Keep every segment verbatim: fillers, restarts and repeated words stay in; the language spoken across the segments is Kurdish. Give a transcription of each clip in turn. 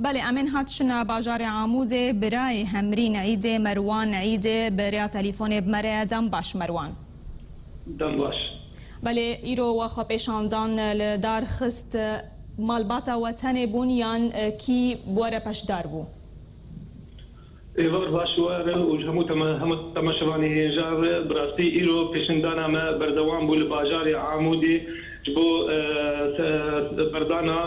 Belê, em ên hat çine bajarê Amûdê, birayê Hemrîn Îdê, Merwan Îdê, bi rêya telîfonê bi me re ye. Dem baş, Merwan. Dem baş. Belê, îro we xwepêşandan li dar xist, malbata we tenê bûn yan, e, kî bi we re peşdar bû? Êvar baş we re û ji hemû teme-, hemû temaşevanê hêja re, bi rastî îro pêşindana me berdewam bû li bajarê Amûdê ji bo, e, se-, berdana,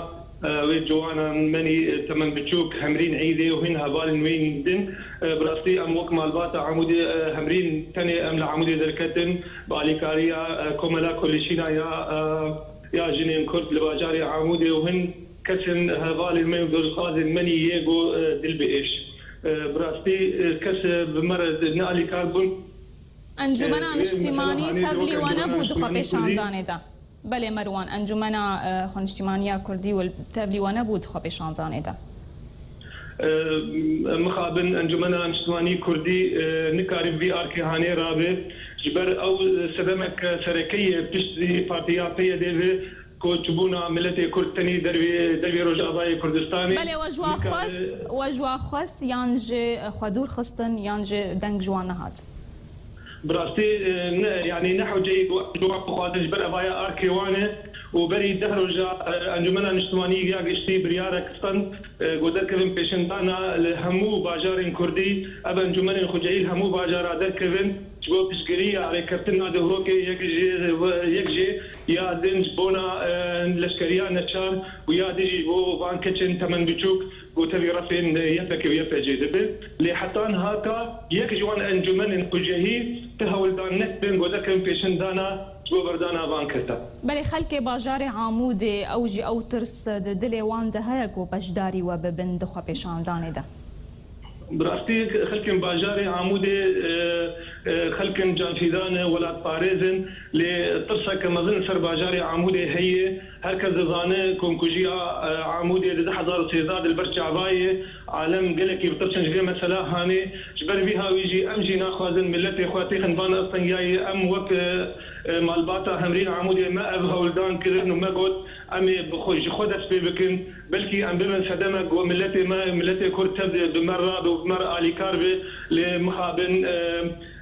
e, wê ciwanan menî, e, temenbiçûk Hemrîn Îdê û hin hevalên wê din. E, bi rastî em wek malbata Amûdê, e, Hemrîn tenê em li Amûdê derketin, bi alîkariya, e, Komela Kolîşîna ya, e, ya jinên Kurd li bajarê Amûdê û hin kes in hevalên me û dilxwazên menî yê ku, e, dil bi êş. E, bi rastî, e, kes, e, bi me re ne alîkar bûn. Encûmena, e, Niştîmanî mesela tevlî we nebû di xwepêşandanê de? Belê Merwan, Encûmena, e, Xweniştîmaniya Kurdî û tevlî we nebû di xwepêşandanê de? E, mixabin Encûmena Niştîmanî Kurdî, e, nikarî vî arkê hanê rabe. Ji ber ew sedemek sereke ye piştî partiya P Y D ve koçbûna miletê Kurd tenî dervê, dervê Rojavayê Kurdistanê. Belê, we ji wan xwest, we ji wan xwest yan jî xwe dûr xistin yan jî deng ji wan nehat? Bi rastî, e, ne, yanî ne hewceyî ku em ji wan bixwazin, ji ber evaya arkê wan e û berî deh roja, e, Encûmena Niştimanî ya Giştî biryarek stend, e, ku derkevin pêşindana li hemû bajarên Kurdî. Ev encûmenên xwecehî li hemû bajara derkevin ji bo piştgiriya rêkeftina dîrokê yek jê, yek jê ya din ji bona, e, leşkeriya neçar û ya din jî ji bo van keçên temenbiçûk ku tevî refên Y P G û Y P G dibe. Lê heta niha yek ji wan encûmenên xwecehî ti hewldan nekiribin ku derkevin pêşindana ji bo berdana van kesa. Belê xelkê bajarê Amûdê ew jî ew tirs di dilê wan de heye ku beşdarî we bibin di xwepêşandanê de? Bi rastî xelkên bajarê Amûdê, e, e, xelkên canfîdan e, welatparêz in, lê tirseke mezin li ser bajarê Amûdê heye. Her kes dizane komkujiya, e, Amûdê di du hezar û sêzdeh de li ber çava ye. Alem gelekî bi tirs in ji vê mesela hanê. Ji ber vî hawî jî em jî naxwazin miletê xwe têxin van astengiyayê. Em wek, e, e, malbata Hemrîn Amûdê me ev hewldan kirin û me got, em ê bi xwe, ji xwe dest pê bikin. Belkî em bibin sedemek ku miletê me, miletê Kurd tev de bi me rabe û bi me re alîkar be, lê mixabin, e,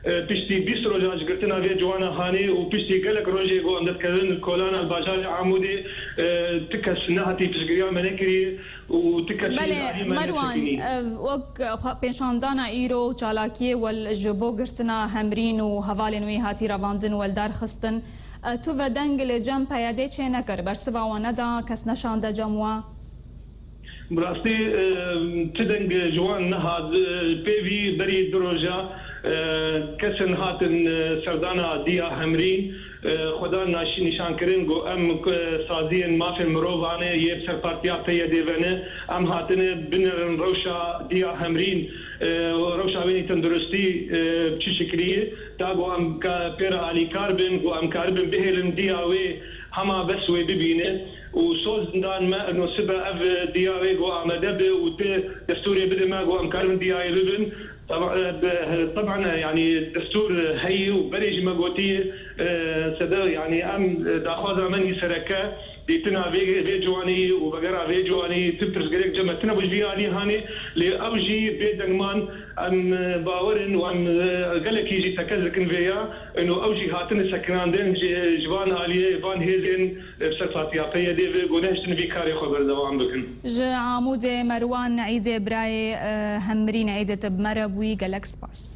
e, piştî bîst roja ji girtina vê ciwana hanê û piştî gelek rojê ku em destkerin kolana li bajarê Amûdê, e, ti kes nehatî piştgiriya me nekiriye û ti kes jî Belê, alî me Merwan, nesekînî. E, wek xwe pêşandana îro û çalakiyê wel ji bo girtina Hemrîn û hevalên wî hatî revandin wel dar xistin. E, tu ve deng li cem P Y D çê nekir, bersiva we neda, kes neşande cem we? Bi rastî, e, ti deng ji wan nehat, e, pê vî berî du roja, e, kesin hatin, e, serdana diya Hemrîn, e, xwedan naşî nîşan kirin ku em, e, saziyên mafên mirovan ê yê bi ser partiya P Y D ve ne, em hatine binerin rewşa diya Hemrîn, e, rewşa wê tenduristî, e, bi çi şiklî ye. Ta ku em ka-, pê re alîkar bin, ku em karibin bihêlin diya wê hema bes wê bibîne û soz dan me, eno sibe ev diya wê ku amade be û ti destûrê bide me ku em karibin diya wê bibin. Teba-, e, be-, teban, e, yanî destûr heye û berê jî me gotiye, e, sede, yanî em, e, daxwaza me nî sereke, dîtina vê, vê ciwanî û vegera vê ciwanî, tu pirsgirêk cem me tune bû ji vî alî hanê, lê ew jî bê dengman, em, e, bawer in û em, e, gelekî jî tekez dikin vê ya, ino ew jî hatine sekinandin ji, ji van aliyê, van hêzên, e, bi ser partiya P Y D ve ku nehiştin vî karê xwe berdewam bikin. Ji Amûdê Merwan Îdê birayê, e, Hemrîn Îdê tu bi me re bûyî, gelek spas.